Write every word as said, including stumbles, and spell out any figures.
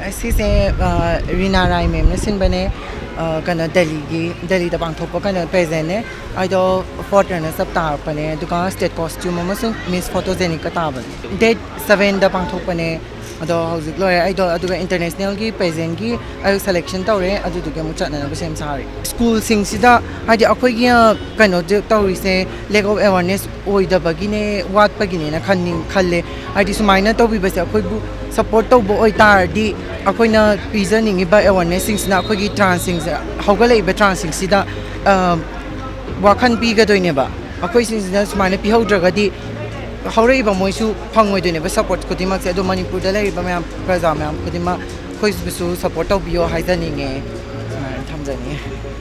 ꯑꯁꯤꯁꯦ ꯔꯤꯅꯥ ꯔꯥꯏ ꯃꯦꯝꯅ ꯁꯤꯟꯕꯅꯦ꯫ ꯀꯩꯅꯣ, ꯗꯦꯜꯂꯤꯒꯤ, ꯗꯦꯜꯂꯤꯗ ꯄꯥꯡꯊꯣꯛꯄ ꯀꯩꯅꯣ ꯄ꯭ꯔꯦꯖꯦꯟꯅꯦ꯫ ꯑꯩꯗꯣ ꯐꯣꯔꯠ ꯔꯅꯔꯁ ꯑꯞ ꯇꯥꯔꯛꯄꯅꯦ, ꯑꯗꯨꯒ ꯁ꯭ꯇꯦꯠ ꯀꯣꯁꯇ꯭ꯌꯨꯝ ꯑꯃꯁꯨꯡ ꯃꯤꯁ ꯐꯣꯇꯣꯖꯦꯅꯤꯛꯀ ꯇꯥꯕꯅꯦ꯫ ꯗꯦꯠ ꯁꯕꯦꯟꯗ ꯄꯥꯡꯊꯣꯛꯄꯅꯦ꯫ ꯑꯗꯣ ꯍꯧꯖꯤꯛ ꯂꯣꯏꯔꯦ꯫ ꯑꯩꯗꯣ ꯑꯗꯨꯒ ꯏꯟꯇꯔꯅꯦꯁꯅꯦꯜꯒꯤ ꯄ꯭ꯔꯦꯖꯦꯟꯒꯤ ꯑꯩ ꯁꯦꯂꯦꯛꯁꯟ ꯇꯧꯔꯦ, ꯑꯗꯨꯗꯨꯒꯤ ꯑꯃꯨꯛ ꯆꯠꯅꯅꯕ ꯁꯦꯝ ꯁꯥꯔꯤ꯫ ꯁ꯭ꯀꯨꯜꯁꯤꯡꯁꯤꯗ, ꯍꯥꯏꯗꯤ, ꯑꯩꯈꯣꯏꯒꯤ ꯀꯩꯅꯣ ꯇꯧꯔꯤꯁꯦ, ꯂꯦꯛ ꯑꯣꯐ ꯑꯦꯋꯥꯔꯅꯦꯁ ꯑꯣꯏꯗꯕꯒꯤꯅꯦ, ꯋꯥꯠꯄꯒꯤꯅꯦꯅ ꯈꯟꯅꯤꯡ ꯈꯜꯂꯦ꯫ ꯍꯥꯏꯗꯤ, ꯁꯨꯃꯥꯏꯅ ꯇꯧꯕꯤꯕꯁꯦ ꯑꯩꯈꯣꯏꯕꯨ ꯁꯄꯣꯔꯠ ꯇꯧꯕ ꯑꯣꯏꯇꯥꯔꯗꯤ, ꯑꯩꯈꯣꯏꯅ ꯄꯤꯖꯅꯤꯡꯉꯤꯕ ꯑꯦꯋꯥꯔꯅꯦꯁꯁꯤꯡꯁꯤꯅ ꯑꯩꯈꯣꯏꯒꯤ ꯇ꯭ꯔꯥꯟꯁꯁꯤꯡꯁꯦ, ꯍꯧꯒꯠꯂꯛꯏꯕ ꯇ꯭ꯔꯥꯟꯁꯁꯤꯡꯁꯤꯗ ꯋꯥꯈꯜ ꯄꯤꯒꯗꯣꯏꯅꯦꯕ꯫ ꯑꯩꯈꯣꯏꯁꯤꯡꯁꯤꯅ ꯁꯨꯃꯥꯏꯅ ꯄꯤꯍꯧꯗ꯭ꯔꯒꯗꯤ, ꯍꯧꯔꯛꯏꯕ ꯃꯣꯏꯁꯨ ꯐꯪꯉꯣꯏꯗꯣꯏꯅꯦꯕ ꯁꯄꯣꯔꯠ ꯈꯨꯗꯤꯡꯃꯛꯁꯦ꯫ ꯑꯗꯣ ꯃꯅꯤꯄꯨꯔꯗ ꯂꯩꯔꯤꯕ ꯃꯌꯥꯝ, ꯄ꯭ꯔꯖꯥ ꯃꯌꯥꯝ ꯈꯨꯗꯤꯡꯃꯛ ꯑꯩꯈꯣꯏꯕꯨꯁꯨ ꯁꯄꯣꯔꯠ ꯇꯧꯕꯤꯌꯣ ꯍꯥꯏꯖꯅꯤꯡꯉꯦ꯫ ꯁꯨꯃꯥꯏꯅ ꯊꯝꯖꯅꯤꯡꯉꯦ꯫